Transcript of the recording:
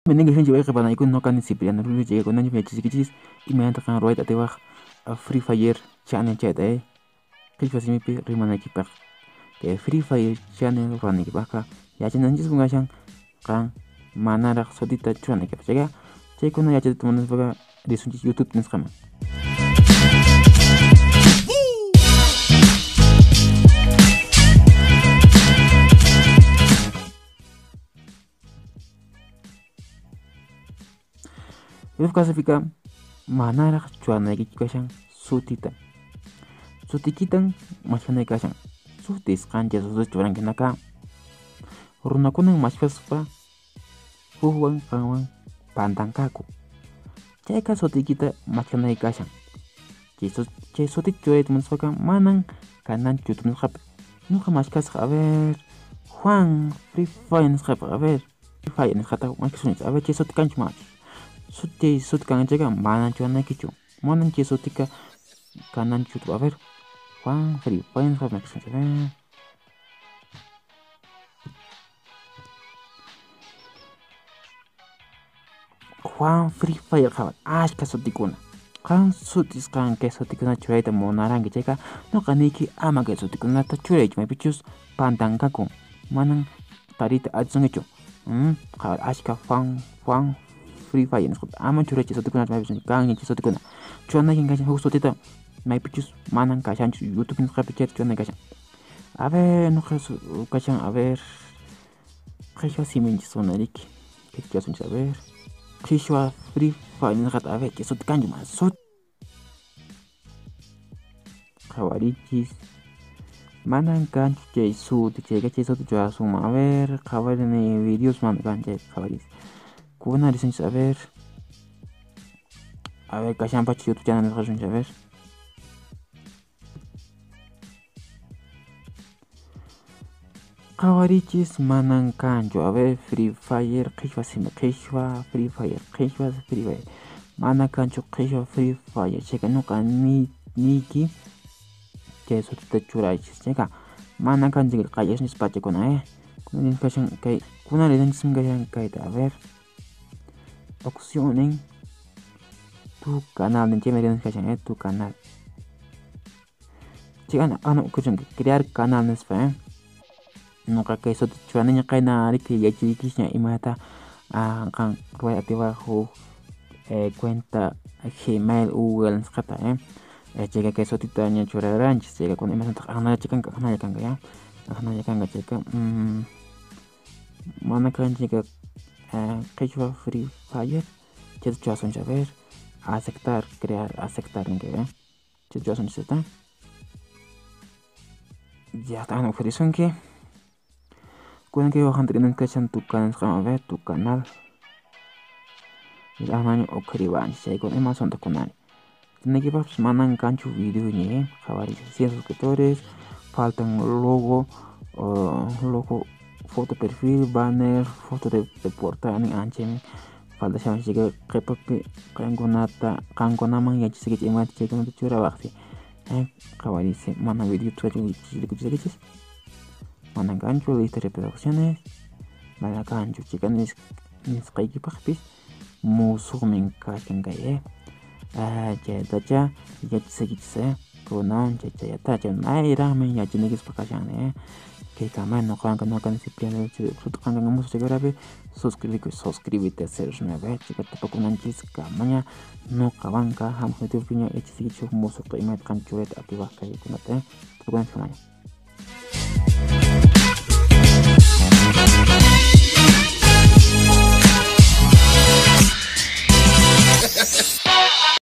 Menengue shunchi wayqi panaykuna ñuqani Cipriano Rubio chaykunanchik yachachiykichis imaynata qan ruwayta atiwaq Free Fire channel chayta qhichwa simipi rimanaykipaq. Kay Free Fire channel ruwanaykipaqqa yachananchismi kashan qan manaraq sutita churanaykipaq. Chayqa chaykuna yachayta munaspaqa risunchis YouTube nisqaman. YouTube kasipika manaraq churanaykichu kashan sutita. Sutikitan maskhanay kashan. Sutis qanchis sutis churanki naka. Runakunan maskhaspa hukwan qanwan pantanqaku. Chayqa sutikita maskhanay kashan. Chay sutita churayta munaspaqa manan kananchu YouTube nisqapi. Ñuqa maskhasqa a ver Juan Free Fire nisqapi a ver Free Fire nisqata maskhasunchis a ver chay suti kanchu manachu. Suti suti kan chayqa manan churanaykichu. Manan chay sutika kananchu a ver Juan Free Fire nisqapi maskhasunchis a ver. Juan Free Fire qhawan achka sutikuna. Qan sutis qan kay sutikuna churayta munaranki chayqa ñuqa niyki ama kay sutikunata churaychu maypichus pantanqaku. Manan tariyta atisunkichu. Qhawan achka Juan Juan Free Fire nisqata ama churaychu sutikunata maypichus kanña chay sutikuna. Churanaykin kashan huk sutita maypichus manan kashanchu YouTube nisqapi chayta churanay kashan. A ver ñuqa kashan a ver qhichwa siminchis sunariki. Qhichwa a ver. Qhichwa Free Fire nisqata a ver chay suti kanchu mana suti. Qhawarichis manan kanchu chay suti chayqa chay suti churasunman a ver qhawarini videos mana kan chay qhawaris. Kuna risunchis a ver kashanpacha YouTube channel nisqa risunchis a ver. Qhawarichis manan kanchu a ver Free Fire qhichwa simi qhichwa Free Fire qhichwa Free Fire mana kanchu qhichwa Free Fire chayqa ñuqa niyki chay sutita churaychis chayqa mana kanchu qallasunchis pachakuna kunan kashan kay kunan risunchis kashan kayta a ver opciones tu canal chaymi risunchis kashan tu canal chayqa ana crear canal nispa ñuqa kay sutita churaniña qayna riki yachaykichisña imaynata qan ruway atiwaq huk cuenta Gmail Google nisqata chayqa kay sutita ña churaranchis chayqa kuna imasnataq aqnalla kanqa aqnalla kanqa ya aqnalla kanqa chayqa mana kanchu chayqa qhichwa Free Fire chayta churasunchis a ver aceptar crear aceptar ninki chayta churasunchis chayta ya ana ukharisunki. Kunan kay waqanta rinan kashan tu canal a ver tu canal aqnaña ukhariwanchis chaykuna ima asunto kunani. Tinaykipaqpis manan kanchu video ña qhawarichis 100 suscriptores faltan logo logo foto perfil banner foto de portada nin anchaymi faltashawan chayqa qhipapi qankunata qankunaman yachasaykichis imata chaykunata churawaqsi qhawariysi mana video rikuchisaykichis manan kanchu lista de reproducciones mana kanchu chayqa nisqaykipaqpis musuqmin kachkan kay chaytacha yachasaykichis kunan chayatacha mayraqmi yachanaykispaq kashani kay ñuqanqa ñuqani Cipriano suti qanqa musuq chaykunapi suscribikuy suscríbete 09 chayqa tupakunanchis kamaña ñuqawanqa hamuq videopiña yachasaykichis huk musuqta imaynata qan churayta atiwaq kaykunata tupakunanchis kamaña.